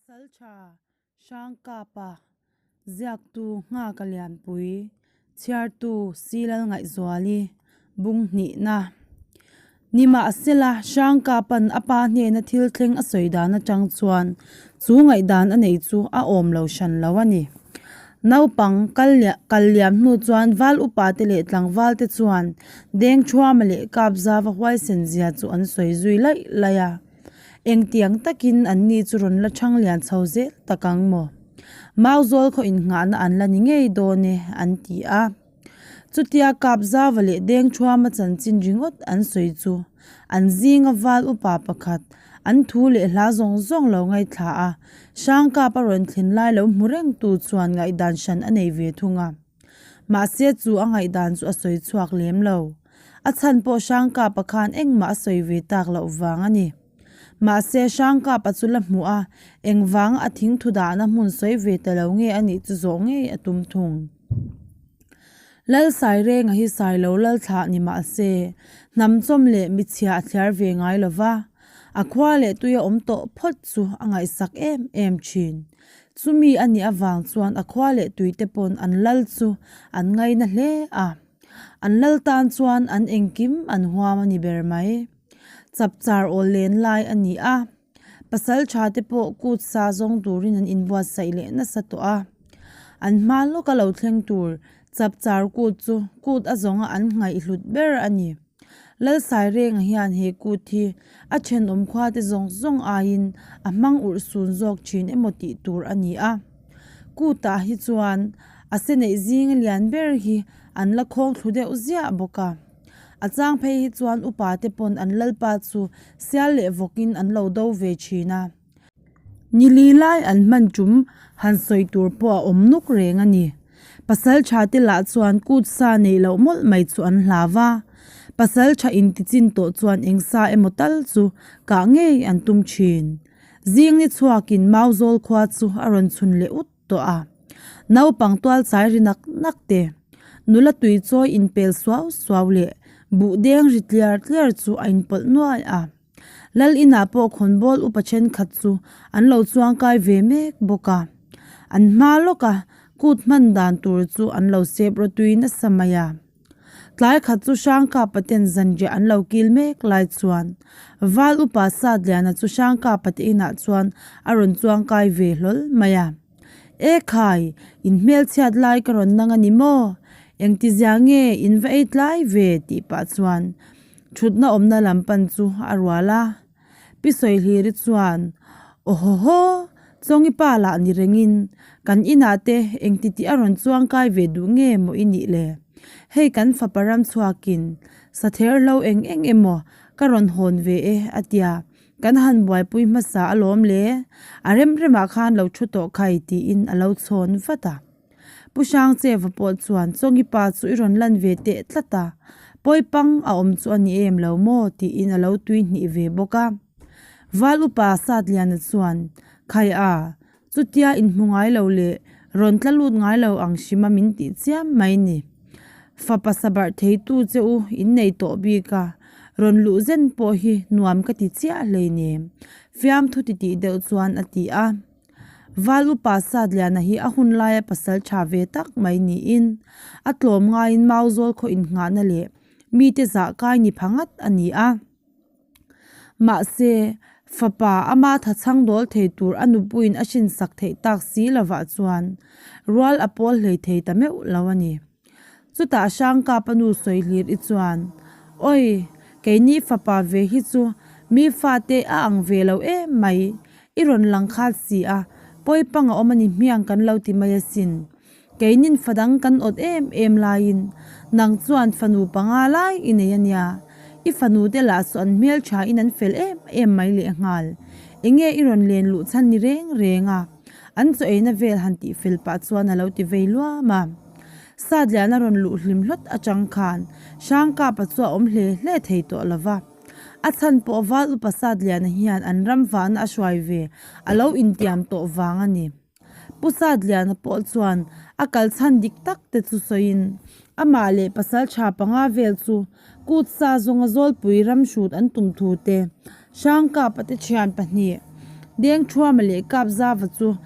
Pasalṭha Hrangkapa ziaktu Nghaka Lianpui, chhiartu Silal Ngaihzuali, bung hnihna. Nimahsela, Hrangkapa'n a pa hnena thil thleng a sawi dan atang chuan chu ngaihdan a nei chu a awm lo hran lo a ni. Naupang kal kal liam hnu chuan val upate leh tlangvalte chuan Dengthuama leh Kapzava huaisen zia chu an sawi zui laih laih a. Engtiang takin an ni chu rawn la chhang lian chho zel tak ang maw? Mauzawl khaw innghahna an la ni ngei dawn e, an ti a. Chutia Kapzava leh Dengthuama chanchin ringawt an sawi chu an zinga val upa pakhat an thu leh hla zawng zawng lo ngaithla a, Hrangkap a rawn thlen lai lo hmu rengtu chuan ngaihdan hran a nei ve thung a. Mahse chu a ngaihdan chu a sawi chhuak lem lo. A chhan pawh Hrangkapa khan engmah a sawi ve tak loh vang a ni. Mahse Hrangkapa chu la hmuh a, engvanga a thingthu dahna hmun sawi ve ta lo nge a nih chu zawh ngei a tum thung. Lal Sairenga hi Sailo lal thlah ni mahse, hnam chawm leh michhia a thliar ve ngai lo va, a khua leh tui a awm tawh phawt chu a ngaihsak em em thin. Chumi a nih avang chuan a khua leh tuite pawn an lal chu an ngaina hle a. An lal tan chuan an engkim an huam a ni ber mai. Chapchar awl len lai a ni a, pasal tha te pawh kut sa zawng turin an inbuatsaih leh nasa tawh a. An hma lawka lo thleng tur chapchar kut chu kut a zawnga an ngaihhlut ber a ni. Lalsairenga hian he kut hi a thenawm khuate zawng zawng aiin a hmang urh sun zawk thin emaw tih tur a ni a. Kutah hi chuan a se neih zinga lian ber hi an la khawng thlu deuh ziah bawk a. A chang phei hi chuan upa te pawn an lalpa chu sial leh vawkin an lo do ve thin a. Nili lai an hman tum han sawi tur pawh a awm nuk reng a ni. Pasal tha te lah chuan kut sa neih loh mawlh mai chu an hlau va. Pasal tha intichin tawh chuan eng sa emaw tal chu kah ngei an tum thin. Zing ni chhuakin Mauzawl khua chu a rawn chhun leh ut tawh a. Naupang tual chai ri nak nak te, nula tui chawi inpel suau suau leh buh deng ri tliar tliar chu a inpawlh nuai a. Lal inah pawh khawnbawl upa thenkhat chu an lo chuangkai ve mek bawk a. An hma lawka kut hman dan tur chu an lo sep rawtui nasa mai a. Tlai khat chu Hrangkapa ten zanriah an lo kil mek lai chuan Val upa Satliana chu Hrangkapa te inah chuan a rawn chuangkai ve hlawl mai a. E khai, in hmelchhiat lai ka rawn nang a ni maw? Engtizia nge in va ei tlai ve? tih pah chuan Thutna awmna lam pan chu a rual a, Pi Sawihliri chuan, Awhawhaw, Chawngi pa lah ni rengin kan inah te engti tih a rawn chuang kai ve duh nge maw i nih le? Hei kan fapa ram chhuakin sather hlo eng eng emaw ka rawn hawn ve e a tia, kan han buaipui hmasa alawm le, a remremah khan lo thu tawh khai tiin a lo chhawn vat a. Pu Hrangcheva pawh chuan Chawngi pa chu i rawn lan ve teh tlat a, pawipang a awm chu a ni em lo maw tiin a lo tui hnih ve bawk a. Val upa Satliana chuan, Khai a, chutia inhmu ngai lo leh rawn tla lut ngai lo ang hrima min tih chiam mai ni. Fapa sabarh theitu che u in nei tawh bik a, rawn luh zen pawh hi nuam ka ti chiah hleinem, fiamthu titih deuh chuan a ti a. Val upa Satliana hi a hun laia pasal tha ve tak mai niin a tlawm ngaiin Mauzawl khaw innghahna leh mite zah kai ni pha ngat a ni a. Mahse, fapa ama tha chhang dawl thei tur a nupuiin a hrinsak theih tak si lovah chuan rual a pawl hlei thei ta meuh lo a ni. Chutah Hrangkapa nu sawi hlir i chuan, Oi, keini fapa ve hi chu mi fate a ang ve lo em mai, i rawn lang khat si a, pawi pang a awm a ni hmiang kan lo ti mai asin. Keinin fa dang kan awt em em laiin nang chuan fanu panga lai i nei a nia, i fanu te lah chu an hmeltha in an fel em em mai lehnghal. Enge i rawn len luh chhan ni reng reng a? An chaw eina vel han tih fel pah chuan a lo ti vei luam a. Satlian a rawn luh hlim hlawt atang khan Hrangkapa chu a awm hle hle thei tawh lo va. A chhan pawh Val upa Satliana hian an ram vahna a hruai ve a lo intiam tawh vang a ni. Pu Satliana pawh chuan a kal chhan dik tak te chu sawiin amah leh pasal tha panga vel chu kut sa zawnga Zawlpui ram hrut an tum thu te Hrangkapa te thian pahnih. Dengthuama leh Kapzava chu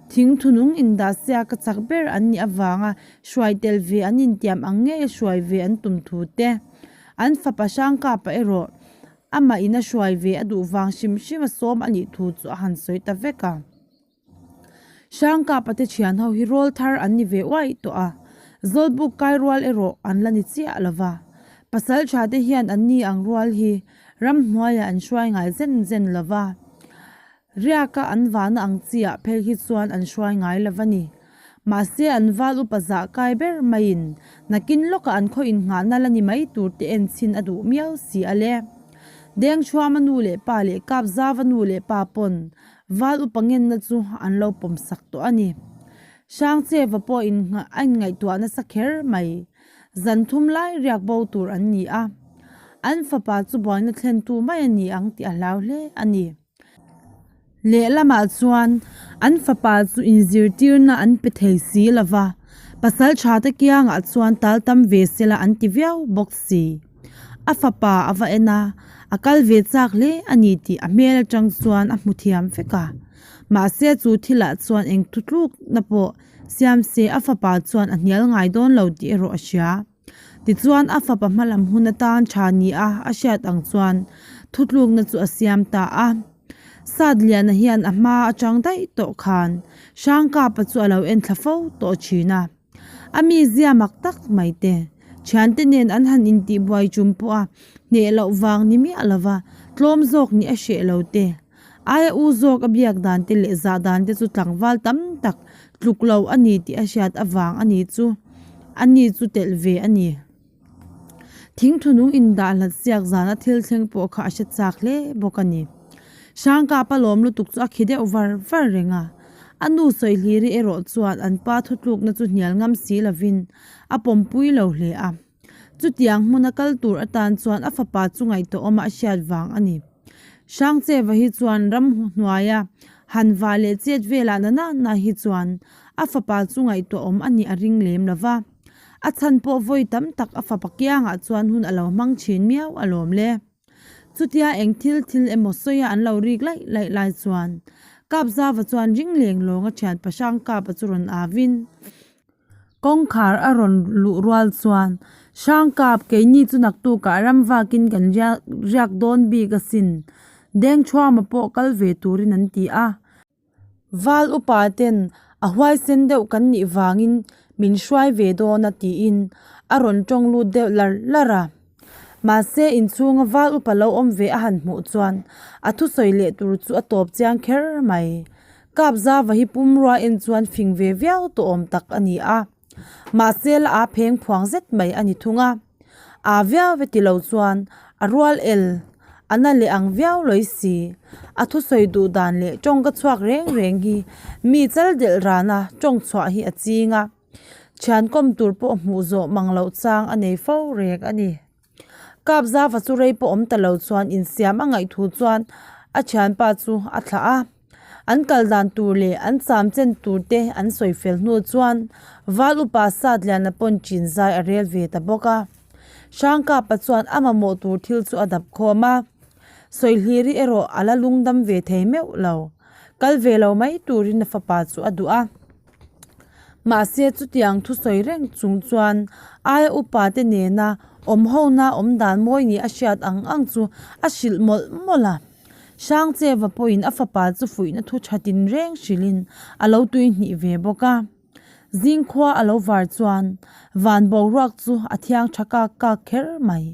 thing thunung indah siaka chak ber an nih avanga hruai tel ve an intiam ang ngei a hruai ve an tum thu te, an fapa Hrangkapa erawh amah in a hruai ve a duh vang hrim hrim a sawm a nih thu chu a han sawi ta vek a. Hrangkapa te thian ho hi rawl thar an ni ve uaih tawh a, Zawlbuk kai rual erawh an la ni chiah lo va. Pasal tha te hian an ni ang rual hi ramhnuaiah an hruai ngai zen zen lo va, riaka an vahna ang chiah phei hi chuan an hruai ngai lo va ni. Mahse an val upa zah kai ber maiin nakin lawkah an khaw innghahna la ni mai tur te en chhin a duh miau si a le. Dengchhuama nu leh pa leh Kapzava nu leh pa pawn Val upa ngenna chu an lo pawm sak tawh a ni. Hrangcheva pawh a inngaihtuah nasa kher mai. Zan thum lai riak bo tur an ni a. An fapa chu buaina thlentu mai a ni ang tih a hlau hle a ni. Lehlamah chuan an fapa chu inzirtirna an pe thei si lo va, pasal tha te kiangah chuan tal tam ve sela an ti viau bawk si. A fapa a va en a, a kal ve chak hle a ni tih a hmel atang chuan a hmu thiam vek a. Mahse chu thilah chuan eng thutlukna pawh siam se a fapa chuan a hnial ngai dawn lo tih erawh a hria. Tichuan a fapa hmalam hun atan tha ni a a hriat ang chuan thutlukna chu a siam ta a. Satliana hian a hma atang daih tawh khan Hrangkapa chu a lo enthla fo tawh thin a. A mizia mak tak mai te, thiante nen an han intihbuai tum pawh a hneh loh vang ni miah lova tlawm zawk nih a hreh lo te. Aia u zawk a biak dan te leh zah dan te chu tlangval tam tak tluk lo a ni tih a hriat avang a ni chu a ni chu telh ve a ni. Thingthunung indah hlat siak zana thil thleng pawh kha a hre chak hle bawk a ni. Hrangkapa lawm lutuk chu a khi deuh var var reng a. A nu Sawihliri erawh chuan an pa thutlukna chu hnial ngam si lovin a pawmpui lo hle a. Chutiang hmuna kal tur atan chuan a fapa chu ngaihtuahawm a hriat vang a ni. Hrangcheva hi chuan ram hnuaia han vah leh chet velah na na na hi chuan a fapa chu ngaihtuahawm a nih a ring lem lo va. A chhan pawh vawi tam tak a fapa kiangah chuan hun a lo hmang thin miau alawm le. Chutia eng thil thil emaw sawia an lo rik laih laih lai chuan Kapzava chuan ring leng lawnga thian pahrang Kapa chu rawn avin kawngkhar a rawn luh rual chuan Hrangkap keini chu naktukah ram vakin kan riak dawn bik asin Dengthuama pawh kal ve turin an ti a. Val upa ten a huaisen deuh kan nih vangin min hruai ve dawn a tiin a rawn tawng lut deuh lar lar a. Mahse inchhunga val upa lo awm ve a han hmuh chuan a thusawi leh tur chu a tawp chiang kher mai. Kapzava hi pumrua en chuan fing ve viau tawh awm tak a ni a. Mahse la a pheng phuang zet mai a ni thung a. Aa viau ve ti lo chuan a rual el a na leh ang viau lawi si. A thusawi duh dan leh tawng ka chhuak reng reng hi mi chal delh rana tawng chhuah hi a ching a. Thian kawm tur pawh hmuh zawh mang loh chang a nei fo reng a ni. Kapzava chu rei pawh awm ta lo chuan insiam a ngaih thu chuan a thianpa chu a thlah a. An kal dan tur leh an cham chen tur te an sawi fel hnu chuan Val upa Satliana pawn chin zai a rel ve ta bawk a. Hrangkapa chuan a mamawh tur thil chu a dap khawm a. Sawihliri erawh a la lungdam ve thei meuh lo. Kal ve lo mai turin a fapa chu a duh a. Mahse chutiang thusawi reng chung chuan aia upa te nena awm hona awm dan mawi nih a hriat ang ang chu a hrilh mawlh mawlh a. Hrangcheva pawhin a fapa chu fuihna thu tha tinreng hrilhin a lo tui hnih ve bawk a. Zingkhua a lo var chuan van boruak chu a thiang tha kak kak kher mai.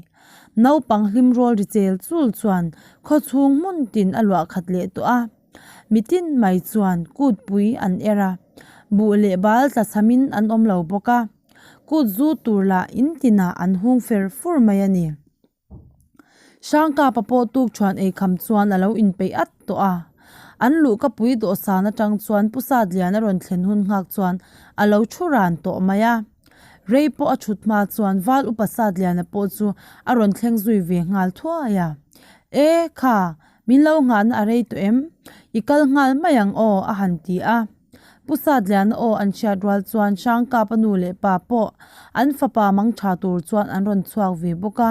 Naupang hlim rawl ri chel chul chuan khawchhung hmun tin a luah khat leh tawh a. Mitin mai chuan kutpui an er a, buh leh bal tla chhamin an awm lo bawk a, kut zu tur lah in tinah an hung fer fur mai a ni. Hrangkapa pawh tukṭhuan ei kham chuan a lo inpeih at tawh a, an luhkapui dawhsan atang chuan Pu Satliana rawn thlen hun nghak chuan a lo thu ran tawh mai a. Rei pawh a thut hma chuan Val Upa Satliana pawh chu a rawn thleng zui ve nghal thuai a, E kha, Min lo nghahna a rei tawh em? I kal nghal mai ang aw, a han ti a. Pu Satliana aw an hriat rual chuan Hrangkapa nu leh pa pawh an fapa mang tha tur chuan an rawn chhuak ve bawk a.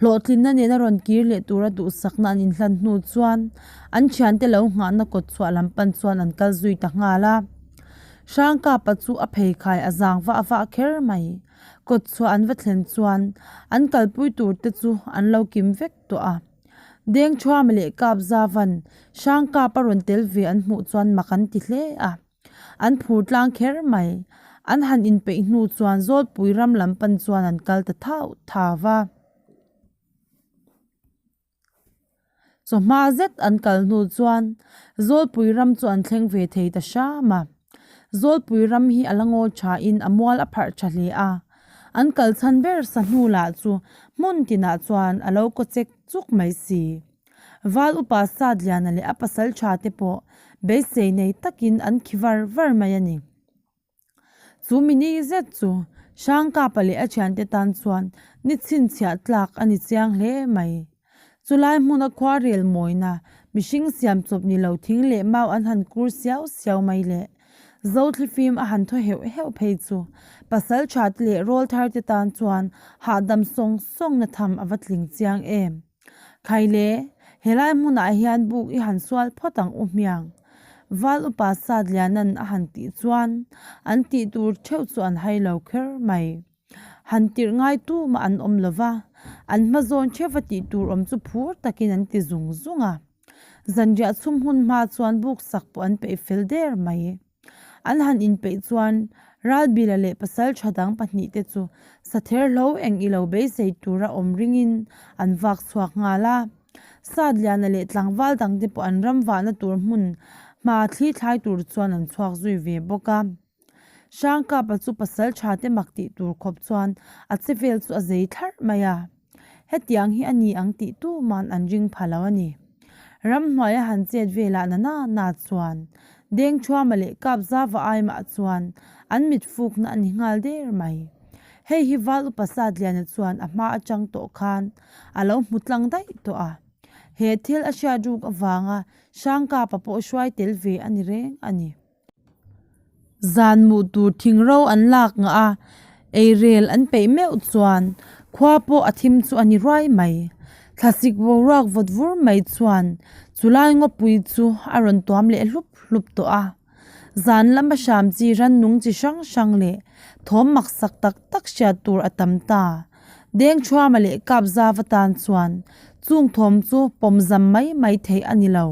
Hlawhtlinna nena rawn kir leh tura duhsakna an inhlan hnu chuan an thiante lo nghahna kawt chhuah lam pan chuan an kal zui ta nghal a. Hrangkapa chu a pheikhai a zang vah vah kher mai. Kawt chhuah an va thlen chuan an kalpui tur te chu an lo kim vek tawh a. Dengthuama leh Kapzavan Hrangkapa rawn tel ve an hmuh chuan mak an ti hle a. An phur tlang kher mai. An han inpeih hnu chuan Zawlpui ram lam pan chuan an kal ta thauh thau va. Chawhma zet an kal hnu chuan Zawlpui ram chu an thleng ve thei ta hram a. Zawlpui ram hi a la ngaw thain a mual a pharh tha hle a. An kal chhan ber sa hnu lah chu hmun tinah chuan a lo kaw chek chuk mai si. Val upa Satliana leh a pasal tha te pawh beisei nei takin an khi var var mai a ni. Chu mini zet chu Hrangkapa leh a thiante tan chuan ni chhinchhiah tlak a ni chiang hle mai. Chulai hmuna khuarel mawina mihring siam chawp ni lo thing leh mau an han kur siau siau mai le. Zothlifim a han thaw heuh heuh phei chu pasal tha te leh rawlthar te tan chuan hahdam sawng sawng na tham a va tling chiang em. Khaile, helai hmunah hian buk i han sual phawt ang u hmiang. Val upa Satliana'n a han tih chuan an tih tur theuh chu an hai lo kher mai. Han tirh ngai tumah an awm lo va, an hma zawn theuha tih tur awm chu phur takin an ti zung zung a. Zanriah chhum hun hma chuan buk sak pawh an peih fel der mai. An han inpeih chuan Ralbila leh pasal tha dang pahnihte chu sather hlo eng i lo beisei tura awm ringin an vak chhuak nghal a. Satliana leh tlangval dangte pawh an ram vahna tur hmun hma thli thlai tur chuan an chhuak zui ve bawk a. Hrangkapa chu pasal tha te mak tih tur khawp chuan a che vel chu a zei thlarh mai a. Hetiang hi a ni ang tih tuman an ring pha lo a ni. Ramhnuaia han chet velah na na na chuan Dengthuama leh Kapzava aimah chuan an mit fukna a ni nghal der mai. Hei hi Val Upa Satliana chuan a hma atang tawh khan a lo hmu tlang daih tawh a. He thil a hriat ruk avanga Hrangkapa pawh hruai tel ve a ni reng a ni. Zan muh tur thing ro an lak ngah a, eirel an peih meuh chuan khua pawh a thim chu a ni ruai mai. Thlasik boruak vawt vur mai chuan chulai ngawpui chu a rawn tuam leh hlup hlup tawh a. Zan lama hram chi rannung chi hrang hrang leh thawm maksak tak tak hriat tur a tam ta. Dengthuama leh Kapzava tan chuan chung thawm chu pawmzam mai mai theih a ni lo.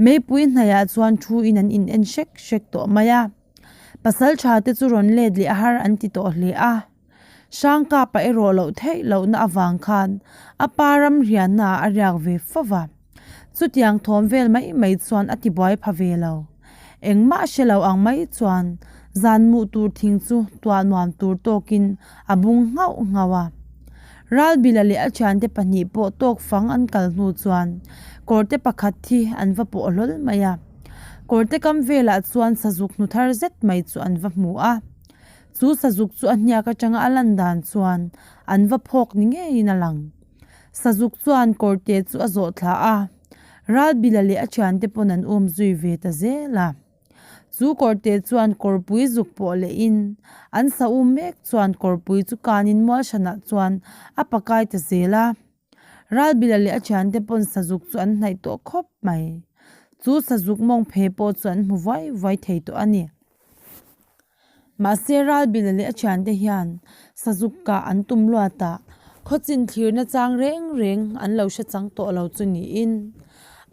Meipui hnaiah chuan thu in an in en hrek hrek tawh mai a. Pasal tha te chu rawn let leh a har an ti tawh hle a. Hrangkapa erawh loh theih lohna avang khan a pa ram rianna ah a riak ve fo va. Chutiang thawm vel mai mai chuan a tibuai pha ve lo. Engmah hre lo ang mai chuan zan muh tur thing chu tuah nuam tur tawkin a bung nghauh nghauh a. Ralbila leh a thiante pahnih pawh tawk fang an kal hnu chuan kawrte pakhat hi an va pawh hlawl mai a. Kawrte kam velah chuan sazuk hnu thar zet mai chu an va hmu a. Chu sazuk chu a hniak atanga a lan dan chuan an va phawk ni ngeiin a lang. Sazuk chuan kawrte chu a zawh thla a, Ralbila leh a thiante pawn an um zui ve ta zel a. Chu kawrte chuan kawrpui zuk pawh lehin an sa um mek chuan kawrpui chu kanin mual hranah chuan a pakai ta zel a. Ralbila leh a thiante pawn sazuk chu an hnaih tawh khawp mai. Chu sazuk mawng phe pawh chu an hmu vuai vuai thei tawh a ni. Mahse Ralbila leh a thiante hian sazuk kah an tum luat a, khawchin thlirna chang reng reng an lo hre chang tawh lo chu niin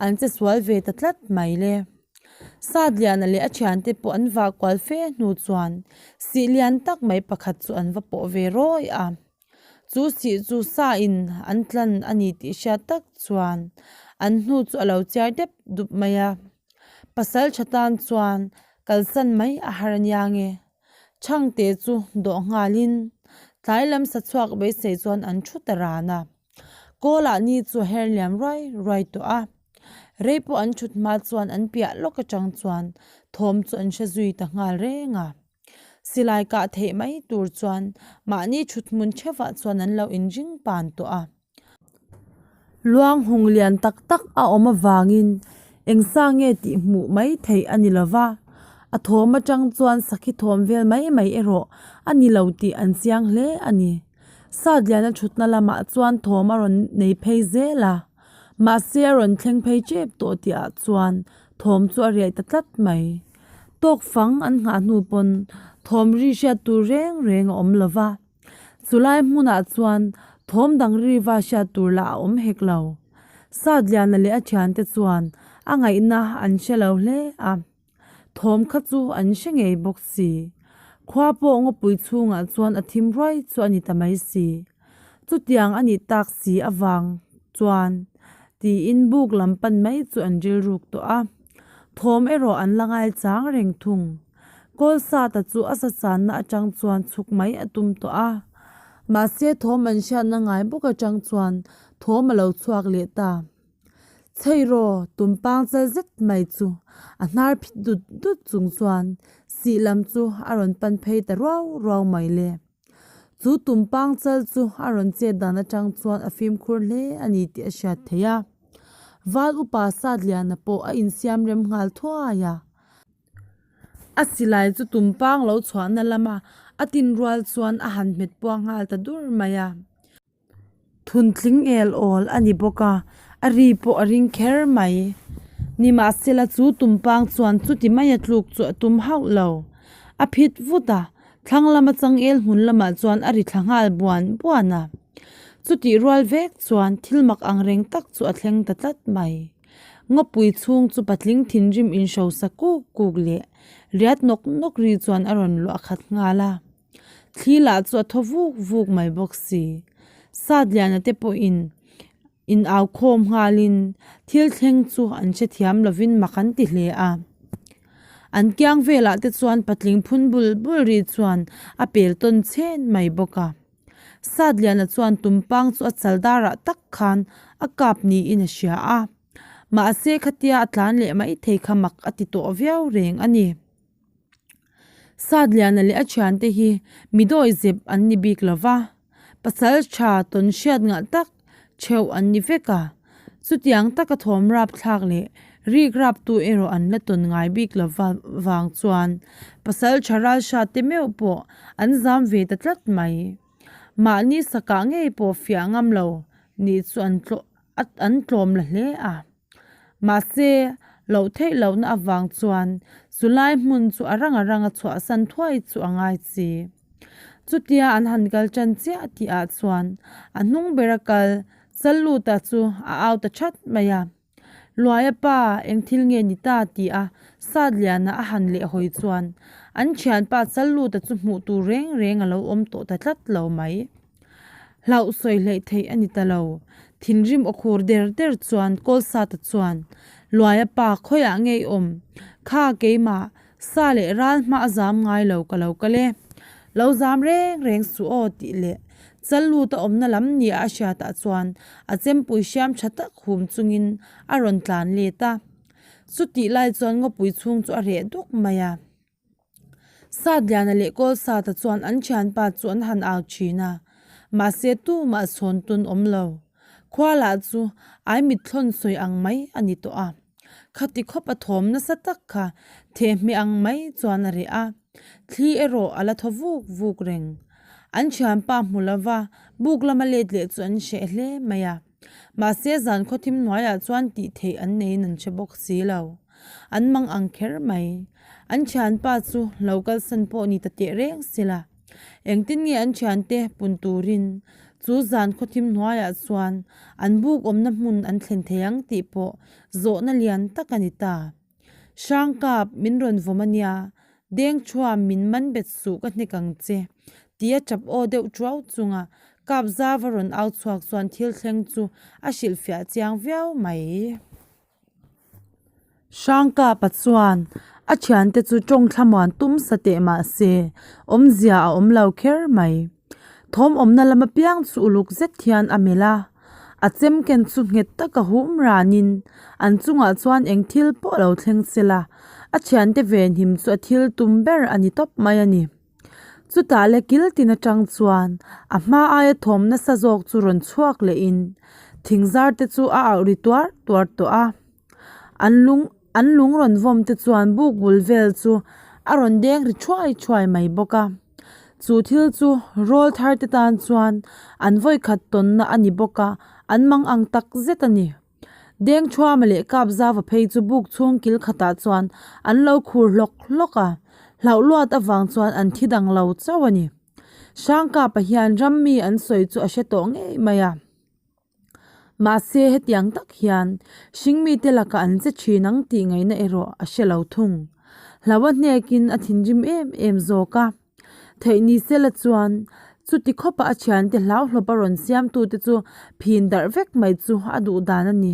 an che sual ve ta tlat mai le. Satliana leh a thiante pawh an vah kual fe hnu chuan sih lian tak mai pakhat chu an va pawh ve rawi a. Chu sih chu sa in an tlan a ni tih hriat tak chuan an hnu chu a lo chiar dep dup mai a. Pasal tha tan chuan kalsan mai a har ania nge. Chhangte chu dawh nghalin tlai lam sa chhuak beisei chuan an thu ta ran a. Kawlah ni chu a her liam ruai ruai tawh a. Rei pawh an thut hma chuan an piah lawk atang chuan thawm chu an hre zui ta nghal reng a. Silai kah theih mai tur chuan mahni thut hmun theuhah chuan an lo inring pan tawh a. Luang hung lian tak tak a awm avangin eng sa nge tih hmuh mai theih a ni lo va, a thawm atang chuan sakhi thawm vel mai mai erawh a ni lo tih an chiang hle a ni. Satliana thutna lamah chuan thawm a rawn nei phei zel a, mahse a rawn thleng phei tep tawh tih ah chuan thawm chu a riah ta tlat mai. Tawk fang an nghah hnu pawn thawm ri hriat tur reng reng a awm lo va, chulai hmunah chuan thawm dang ri va hriat tur lah a awm hek lo. Satliana leh a thiante chuan a ngaihna an hre lo hle a. Thawm kha chu an hre ngei bawk si. Khua pawh ngawpui chhungah chuan a thim ruai chu a ni ta mai si. Chutiang a nih tak si avang chuan tiin buk lam pan mai chu an rilruk tawh a. Thawm erawh an la ngai chang reng thung. Kawlsata chu a sachanna atang chuan chhuk mai a tum tawh a. Mahse thawm an hriatna ngai bawk atang chuan thawm a lo chhuak leh ta. Chheiraw tumpang chal zet mai chu a hnar phit dut dut chung chuan sih lam chu a rawn pan phei ta ruau ruau mai le. Chu tumpang chal chu a rawn chet dan atang chuan a fimkhur hle a ni tih a hriat theih a. Val upa Satliana pawh a insiam rem nghal thuai a. A silai chu tumpang lo chhuahna lama a tin rual chuan a han hmet puang nghal ta dur mai a. Thuntling el awl a ni bawk a, a ri pawh a ring kher mai. Nimahsela chu tumpang chuan chuti maia tluk chu a tum hauh lo. A phit vut a, thlang lama changel hmun lamah chuan a ri thla nghal buan buan a. Chutih rual vek chuan thil mak ang reng tak chu a thleng ta tlat mai. Ngawpui chhung chu patling thinrim inhrosa kuk kuk leh riat nawk nawk ri chuan a rawn luah khat nghal a. Thli lah chu a thaw vuk vuk mai bawk si. Satliana te pawhin in au khawm nghalin thil thleng chu an hrethiam lovin mak an ti hle a. An kiang velah te chuan patling phun bul bul ri chuan a pel tawn chhen mai bawk a. Satliana chuan tumpang chu a chal darah tak khan a kap niin a hria a. Mahse khatia a tlan leh maithei kha mak a ti tawh viau reng a ni. Satliana leh a thiante hi mi dawi zep an ni bik lo va, pasal tha tawn hriat ngah tak theuh an ni vek a, chutiang taka thawm rap thlak leh rik rap tu erawh an la tawn ngai bik lo va vang chuan pasal tha ral hrat te meuh pawh an zam ve ta tlat mai. Mahni sakah ngei pawh fiah ngam lo nih chu an tlawh an tlawm la hle a. Mahse, loh theih lohna avang chuan chu lai hmun chu a rang a ranga chhuahsan thuai chu a ngai chi. Chutia an han kal tan chiah tih ah chuan a hnung bera kal Challuta chu a au ta that mai a. Luaia pa, eng thil nge ni ta tih a Satliana a han leh hawi chuan an thianpa Challuta chu hmuh tur reng reng a lo awm tawh ta tlat lo mai. Hlauh sawi hleih theih a ni ta lo. Thinrim aw khur der der chuan Kawlsata chuan, Luaia pa khawiah nge i awm? Kha keimah, sa leh ral hma a zam ngai lo ka lo kal e. Lo zam reng reng suh aw tih leh Challuta awmna lam nia a hriatah chuan a chempui hriam tha tak hum chungin a rawn tlan let a. Chutih lai chuan ngawpui chhung chu a reh duk mai a. Satliana leh Kawlsata chuan an thianpa chu an han au thin a, mahse tumah chhawn tun awm lo. Khua lah chu ai mitthlawn sawi ang mai a ni tawh a, khati khawp a thawm nasa tak kha thehmeh ang mai chuan a reh a, thli erawh a la thaw vuk vuk reng. An thianpa hmu lova buk lama let leh chu an hreh hle mai a, mahse zan khawthim hnuaiah chuan tih theih an neiin an hre bawk si lo. An mang ang kher mai. An thianpa chu lo kalsan pawh ni ta teh reng sila. Engtin nge an thiante pun turin chu zan khawthim hnuaiah chuan an buk awmna hmun an thlen thei ang tih pawh zawhna lian tak a ni ta. Hrangkap min rawn vawm a nia, Dengchhuam min man bet suh ka hnek ang che tia tap aw deuh tuau chunga kap zava rawn au chhuak chuan thil thleng chu a hrilhfiah chiang viau mai. Hrangkapa chuan a thiante chu tawng thlamuan tum sa teh mah se awmzia a awm lo kher mai. Thawm awmna lam apiang chu uluk zet hian a melh a, a chem ken chu nghet taka hum ranin an chungah chuan eng thil pawh lo thleng sela a thiante venhim chu a thil tum ber a ni tawp mai a ni. Chutah le kil tin atang chuan a hma aia thawm nasa zawk chu rawn chhuak lehin thing zar te chu a auh ri tuar tuar tawh a. An lung an lung rawn vawm te chuan buk bul vel chu a rawn deng ri thuai thuai mai bawk a. Chu thil chu rawlthar te tan chuan an vawikhat tawnna a ni bawk a, an mang ang tak zet a ni. Dengthuama leh Kapzava phei chu buk chhung kil khatah chuan an lo khur hlawk hlawk a, hlauh luat avang chuan an thi dang lo chauh a ni. Hrangkapa hian ram mi an sawi chu a hre tawh ngei mai a. Mahse hetiang tak hian hringmite lakah an che thin ang tih ngaihna erawh a hre lo thung. Hlauha hnekin a thinrim em em zawk a. Theih ni sela chuan chuti khawpa a thiante hlauhlawp a rawn siamtute chu phin darh vek mai chu a duh dan a ni.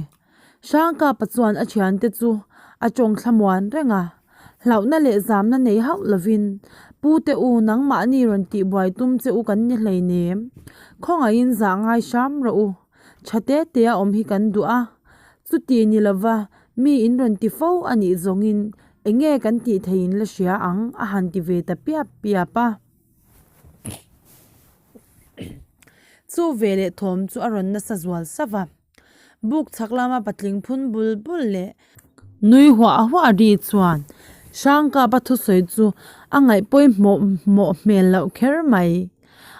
Hrangkapa chuan a thiante chu a tawng thlamuan reng a, hlauhna leh zamna nei hauh lovin, Pute u, nangmahni rawn tihbuai tum che u kan ni hleinem. Khawngaihin zah ngai hram rawh u. Tha te te a awm hi kan duh a, chuti ni lova mi in rawn ti fo a nih zawngin eng nge kan tih theihin la hria ang a han ti ve ta piap piap a. Chu veleh thawm chu a rawn nasa zual sauh va, buk chhak lama patling phun bul bul leh nui huah huah ri chuan Hrangkapa thusawi chu a ngaihpawihmawh hmawh hmel loh kher mai.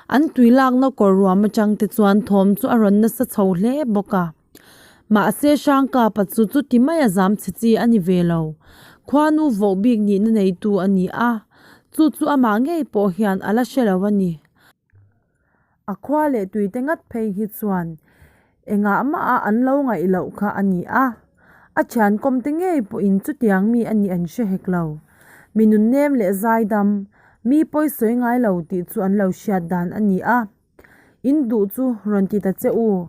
An tui lakna kawr ruam atang te chuan thawm chu a rawn nasa chho hle bawk a. Mahse Hrangkapa chu chuti maia zam chhe chi a ni ve lo. Khuanu voh bik nihna neitu a ni a, chu chu amah ngei pawh hian a la hre lo a ni. A khua leh tuite ngat phei hi chuan engah mah a an lo ngaih loh kha a ni a, a thian kawmte ngei pawhin chutiang mi a nih an hre hek lo. Mi nunnem leh zaidam, mi pawi sawi ngai lo tih chu an lo hriat dan a ni a. In duh chu rawn ti ta che u,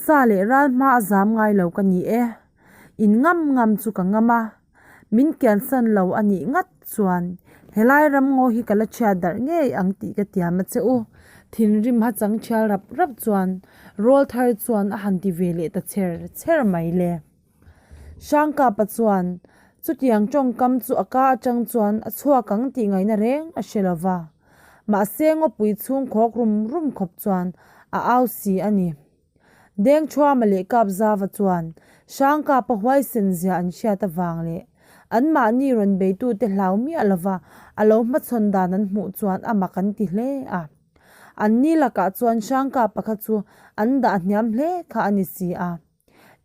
sa leh ral hma a zam ngai lo ka ni e. In ngam ngam chu ka ngam a, min kiansan lo a nih ngat chuan helai ram ngaw hi ka la chhiat darh ngei ang tih ka tiam a che u. Thinrim ha chang thial rap rap chuan rawlthar chuan a han ti ve leh ta chher chher mai le. Hrangkapa chuan chutiang tawngkam chu a ka atang chuan a chhuak ang tih ngaihna reng a hre lo va, mahse ngawpui chhung khawk rum rum khawp chuan a au si a ni. Dengthuama leh Kapzava chuan Hrangkapa huaisen zia an hriat avang leh anmahni rawn beitute hlau miah lova a lo hmachhawn dan an hmuh chuan a mak an ti hle a. Anni lakah chuan Hrangkapa kha chu an dah hniam hle kha a ni si a.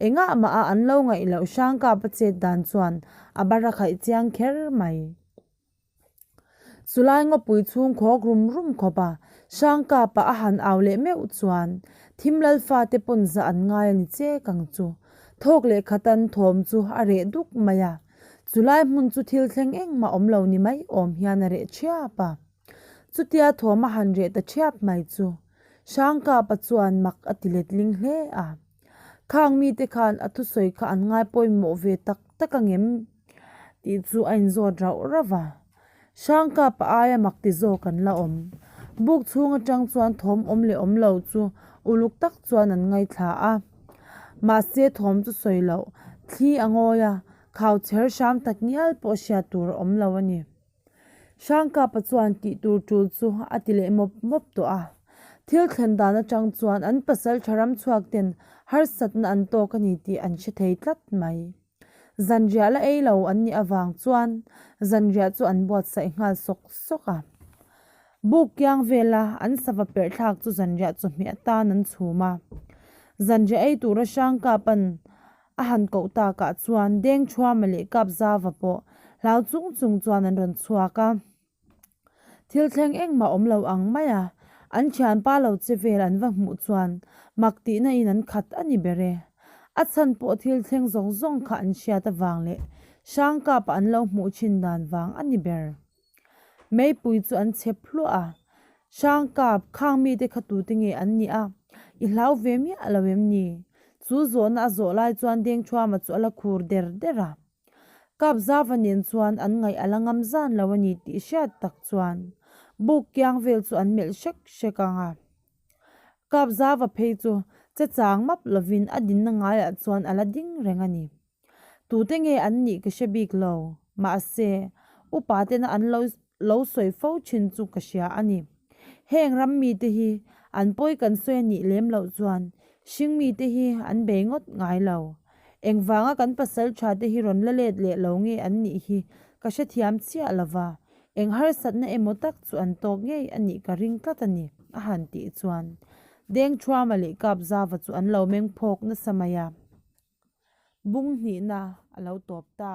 Engah mah a an lo ngaih loh Hrangkapa chet dan chuan a bar a khaih chiang kher mai. Chulai ngawpui chhung khawk rum rum khawp a, Hrangkapa a han au leh meuh chuan thim lalfa te pawn zah an ngai a ni chek ang chu. Thawk leh khatan thawm chu a reh duk mai a, chulai hmun chu thil thleng engmah awm lo ni mai awm hian a reh thiap a. Chutia thawm a han reh ta thiap mai chu Hrangkapa chuan mak a ti letling hle a. Khang mite khan a thusawi kha an ngai pawimawh ve tak tak angem? tih chu a inzawt rauh rauh a. Hrangkapa aia mak ti zawk an la awm. Buk chhung atang chuan thawm awm leh awm lo chu uluk tak chuan an ngaithla a. Mahse thawm chu sawi loh, thli a ngawi a, khau chher hram tak ngial pawh hriat tur a awm lo a ni. Hrangkapa chuan tih tur tul chu a ti leh mawp mawp tawh a. Thil thlen dan atang chuan an pasal tha ram chhuak ten harsatna an tawk a ni tih an hre thei tlat mai. Zanriah la ei lo an nih avang chuan zanriah chu an buatsaih nghal sawk sawk a. Buk kiang vela an sava perh thlak chu zanriah chawhmeh atan an chhum a. Zanriah ei tura Hrangkapa'n a han koh takah chuan Dengthuama leh Kapzava pawh hlau chung chung chuan an rawn chhuak a. Thil thleng engmah awm lo ang mai a, an thianpa lo che vel an va hmuh chuan mak tihna in an khat a ni ber e. A chhan pawh thil thleng zawng zawng kha an hriat avang leh Hrangkapa an lo hmuh thin dan vang a ni ber. Meipui chu an chep hluah a, Hrangkap, khang mite kha tute nge an nih a, i hlau ve miah lo em ni? Chu zawhna a zawh lai chuan Dengthuama chu a la khur der der a. Kapzava nen chuan an ngaih a la ngam zan lo a ni tih hriat tak chuan buk kiang vel chu an melh hrek hrek ang a. Kapzava phei chu che chang map lovin a dinna ngaiah chuan a la ding reng a ni. Tute nge an nih ka hre bik lo, mahse upa tena an lo lo sawi fo thin chu ka hria a ni. Heng ram mite hi an pawi kan sawi a nih lem loh chuan hring mite hi an bei ngawt ngai lo. Engvanga kan pasal tha te hi rawn la let leh lo nge an nih hi ka hrethiam chiah lo va. Eng harsatna emaw tak chu an tawk ngei a nih ka ring tlat a ni, a han tih chuan Dengthuama leh Kapzava chu an lo meng phawk nasa mai a. Bung hnihna a lo tawp ta.